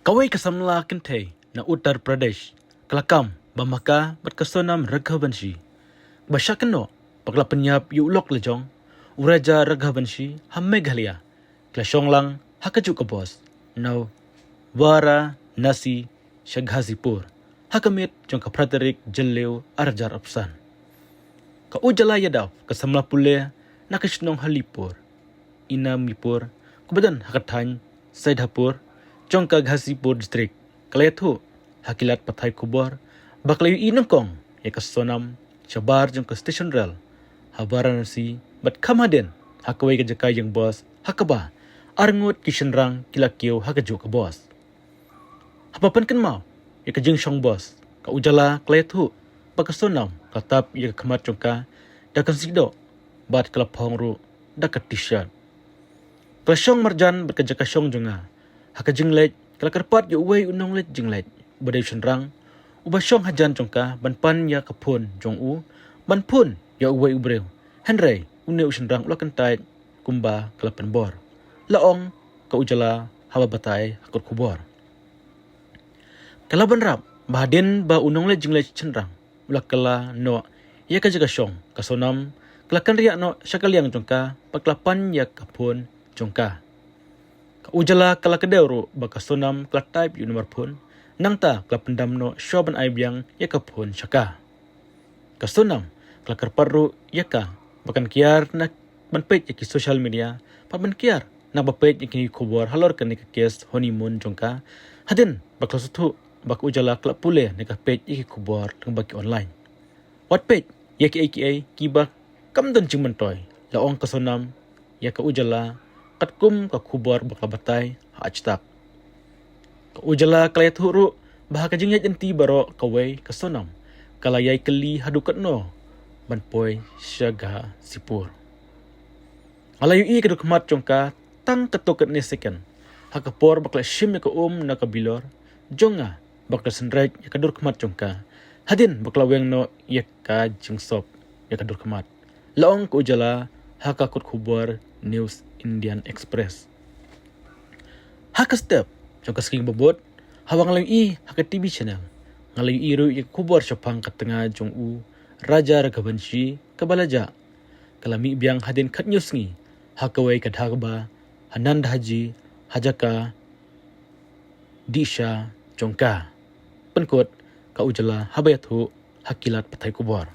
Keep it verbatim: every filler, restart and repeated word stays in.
Kawei ka samla kynthei na Uttar Pradesh ka la kam ba ma ka bad ka Sonam Raghuvanshi, ba sha kynnoh ba ka la pynïap ïa u lok lajong u Raja Raghuvanshi ha Meghalaya, ka la shong lang ha kajuh ka bos na Varanasi sha Ghazipur ha ka miet jong ka phra tarik Jylliew ar hajar arphew san. Ka Ujala Yadav, ka samla pule na ka shnong Halipur Inamipur, kaba don ha ka thaiñ Saidapur jong ka Ghazipur District, ka la ïathuh ha ki lad pathai khubor ba ka la ïohi nyngkong ïa ka Sonam shabar jong ka station rel ha Varanasi bad kham hadien ha kawei ka jaka ïeng bos ha kaba arngut ki shynrang ki la kiew ha kajuh ka bos. Haba pynkynmaw ïa ka jingshong bos, ka Ujala ka la ïathuh ba ka Sonam ka la tap ïa ka khmat jong ka da ka sngi doh bad ka la phong ruh da ka T-shirt. Ka la shong marjan bad ka jaka shong jong nga. Ha ka jingleit ka la kyrpad ïa uwei u nongleit jingleit uba dei u shynrang uba shong hajan jong ka ban pan ïa ka phone jong u, ban phone ïa uwei u briew. Hynrei une u shynrang u la kyntait kumba ka la pynbor, la ong ka Ujala haba batai ha kot khubor. Ka la bynrap ba hadien ba u nongleit jingleit shynrang u la kylla noh ïa ka jaka shong, ka Sonam ka la kynriah noh sha ka liang jong ka bad ka la pan ïa ka phone jong ka. Ka Ujala ka la kdew ruh ba ka Sonam ka la type ïa u nambar phone, nangta ka la pyndam noh shuwa ban ai biang ïa ka phone sha ka. Ka Sonam ka la kyrpad ruh ïa ka ba kan kiar na ban peit ïa ki social media, ba kan kiar na ba peit ïa ki khubor halor kane ka kes honeymoon jong ka, hadien ba ka la sngewthuh ba ka Ujala ka la pule ne ka peit ïa ki khubor lyngba ki online. Wat peit ïa kiei kiei kiba kam don jingmyntoi, la ong ka Sonam ïa ka Ujala katkum ka khubor ba ka la batai ha Aaj Tak. Ka Ujala ka la ïathuh ruh ba ha ka jingïaid lynti baroh kawei ka Sonam ka la ïai kylli haduh katno ban poi sha Ghazipur. Nga la ïohi ka dur khmat jong ka tang katto katne second ha ka por ba ka la shim ïa ka um na ka bilor jong nga bad ka la synreit ïa ka dur khmat jong ka hadien ba ka la weng noh ïa ka jingsop ïa ka dur khmat, la ong ka Ujala ha ka kot khubor News Indian Express. Ha ka step jong ka sngi ba bud, haba nga la ïohi ha ka T V channel, nga la ïohi ruh ïa ka khubor shaphang ka tnga jong u Raja Raghuvanshi kaba la jah. Ka la mih biang hadien khatñiew sngi ha kawei ka dhaba ha Nandhaji ha jaka dih sha jong ka, pynkut ka Ujala haba ïathuh ha ki lad pathai khubor.